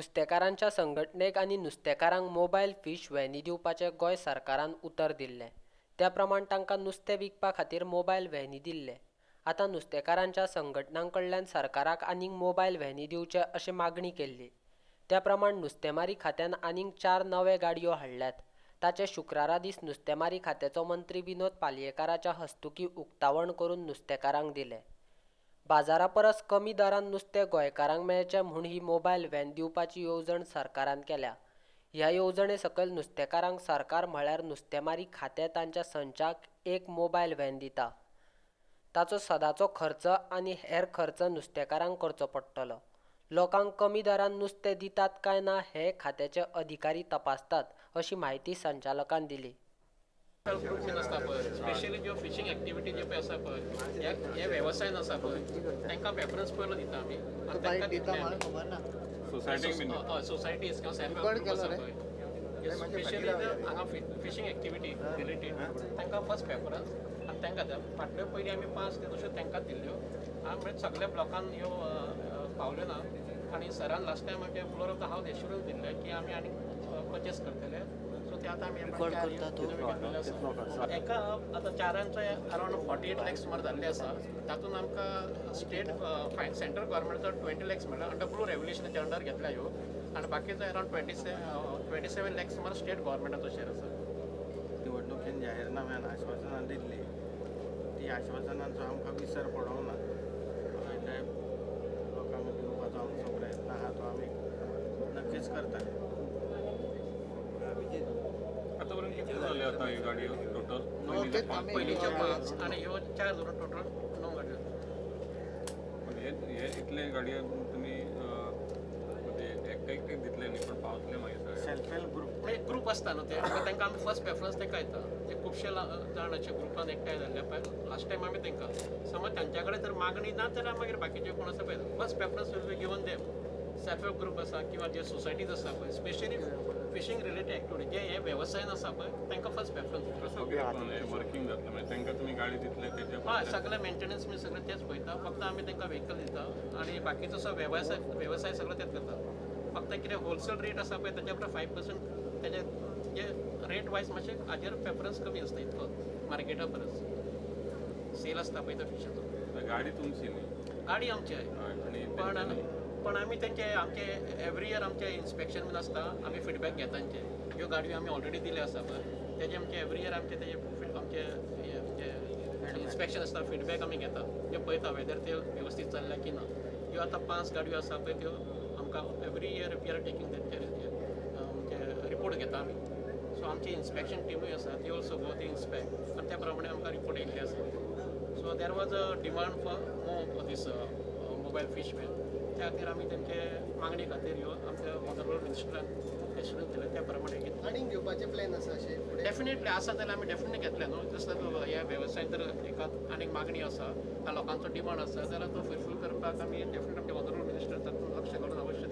नुस्तेकारांच्या संघटनेक आनी नुस्तेकारांक mobile fish व्हॅनी दिवपाचें गोंय सरकारान उतर दिल्लें. त्या प्रमाण तांकां नुस्तें विकपा खातीर मोबायल व्हॅनी दिल्ले. आतां नुस्तेकारांच्या संघटनां कडल्यान सरकाराक आनीक मोबायल व्हॅनी दिवचे अशी मागणी केल्ली. त्या प्रमाण नुस्तेमारी खात्यान आनीक 4 नवे गाडयो हाडल्यात. ताचें शुक्रारा दीस नुस्तेमारी खात्याचो मंत्री विनोद पालयेकाराच्या हस्तुकीं उक्तावण करून नुस्तेकारांक दिलें. बाजारा परस कमी दरान नुस्तें गोंयकारांक मेळचें म्हूण ही मोबायल व्हॅन दिवपाची येवजण सरकारान केल्या. ह्या येवजणे सकयल नुस्तेकारांक सरकार म्हळ्यार नुस्तेमारी खातें तांच्या संचाक एक मोबायल व्हॅन दिता. ताचो सदांचो खर्च आनी हेर खर्च नुस्तेकारांक करचो पडटलो. लोकांक कमी दरान नुस्तें दितात काय ना हें खात्याचे अधिकारी तपासतात अशी म्हायती संचालकान दिली. आसता पळय, स्पेशली ज्यो फिशींग एक्टिविटी ज्यो पळय आसा पळय, हे वेवसायान आसा पळय, तांकां प्रेफरन्स पयलो दिता आमी. सोसायटीज किंवा सेल्फ हेल्प ग्रूप आसा पळय, स्पेशली हांगा फिशींग एक्टिविटी रिलेटेड तांकां फर्स्ट प्रेफरन्स आनी तांकां दिता. फाटल्यो पयलीं आमी 5 ते तश्यो तांकांच दिल्ल्यो. आमी सगळ्या ब्लॉकान ह्यो पावल्यो ना आनी सरान लास्ट टायम आमच्या floor of the house assurance दिल्लें की आमी आनी परचेस करतले. सो ते आतां आमी एका आतां चारांचो अरावंड 48 लॅक्स सुमार जाल्ले आसा. तातूंत आमकां स्टेट सेंट्रल गव्हर्मेंटाचो 20 लॅक्स म्हणल्यार अंडर ब्लू रेव्होल्युशनाच्या अंडर घेतल्या ह्यो आनी बाकीचो अरावंड 27 लॅक्स सुमार स्टेट गव्हर्मेंटाचो शेर आसा. निवडणुकेन जाहीरनाम्यान आश्वासनां दिल्ली ती आश्वासनांचो आमकां विसर पडोंक ना. लोकांक दिवपाचो आमचो प्रयत्न आहा तो आमी नक्कीच करतले. आतापर्यंत कितले जाले आता ह्यो गाडयो टोटल? पयलींच्यो 5 आनी ह्यो 4 धरून टोटल 9 गाडयो. पण हे इतले गाडयो तुमी एकटे एकटे दितले न्ही, पण पावतले मागीर सेल्फ हेल्प ग्रूप म्हणजे ग्रूप आसता न्हू ते, तांकां आमी फर्स्ट प्रेफरन्स तांकां दिता. ते खुबशे जाण अशे ग्रुपान एकठांय जाल्ले पळय लास्ट टायम आमी तांकां समज तांच्या कडेन जर मागणी ना जाल्यार मागीर बाकीचे कोण आसा पळय first preference will be given them. Self help group आसा किंवा जे सोसायटीज आसा पळय, स्पेशली फिशींग रिलेटेड एक्टिविटी जे हे वेवसायान आसा पळय तांकां फर्स्ट प्रेफरन्स. कसो कितें वर्किंग जातलें म्हणजे तांकां तुमी गाडी दितले तेजे? हय, सगळें मेंटेनन्स बी सगळें तेच पळयता. फक्त आमी तांकां व्हेकल दिता आनी बाकीचो सगळो वेवसाय सगळो तेच करता. फक्त कितें होलसेल रेट आसा पळय ताच्या परस 5% तेजे जे रेट वायज मातशें हाजेर प्रेफरन्स कमी आसता इतको मार्केटा परस सेल आसता पळय तो फिशाचो. गाडी तुमची न्ही? गाडी आमची आहे, पण आमी तेंचे आमचे एवरी इयर आमचे इन्स्पेक्शन बीन आसता, आमी फिडबॅक घेता तांचे. ह्यो गाडयो आमी ऑलरेडी दिल्यो आसा पळय तेजे आमचे एवरी इयर आमचे तेजे आमचे इन्स्पेक्शन आसता, फिडबॅक आमी घेता, ते पळयता वेदर ते वेवस्थीत चल्ल्या की ना. ह्यो आतां 5 गाडयो आसा पळय त्यो आमकां every year we are taking तेंचे आमचे रिपोर्ट घेता आमी. सो आमची इन्स्पेक्शन टिमूय आसा, ती ऑल्सो गो ती इन्स्पेक्ट आनी त्या प्रमाणे आमकां रिपोर्ट येयल्ले आसा. So there was a demand for more this mobile fish van. त्या खातीर आमी तेंचे मागणी खातीर ह्यो आमच्या ऑनरेबल मिनिस्टरान एश्युरन्स दिलें त्या प्रमाणे घेतलें. आनीक घेवपाचे प्लॅन आसा अशें? डेफिनेटली आसा जाल्यार आमी डेफिनेटली घेतले न्हू. जसो ह्या वेवसायान जर एका आनीक मागणी आसा, लोकांचो डिमांड आसा जाल्यार तो फुलफील करपाक आमी डेफिनेटली आमचे ऑनरेबल मिनिस्टर तातूंत लक्ष घालून अवश्य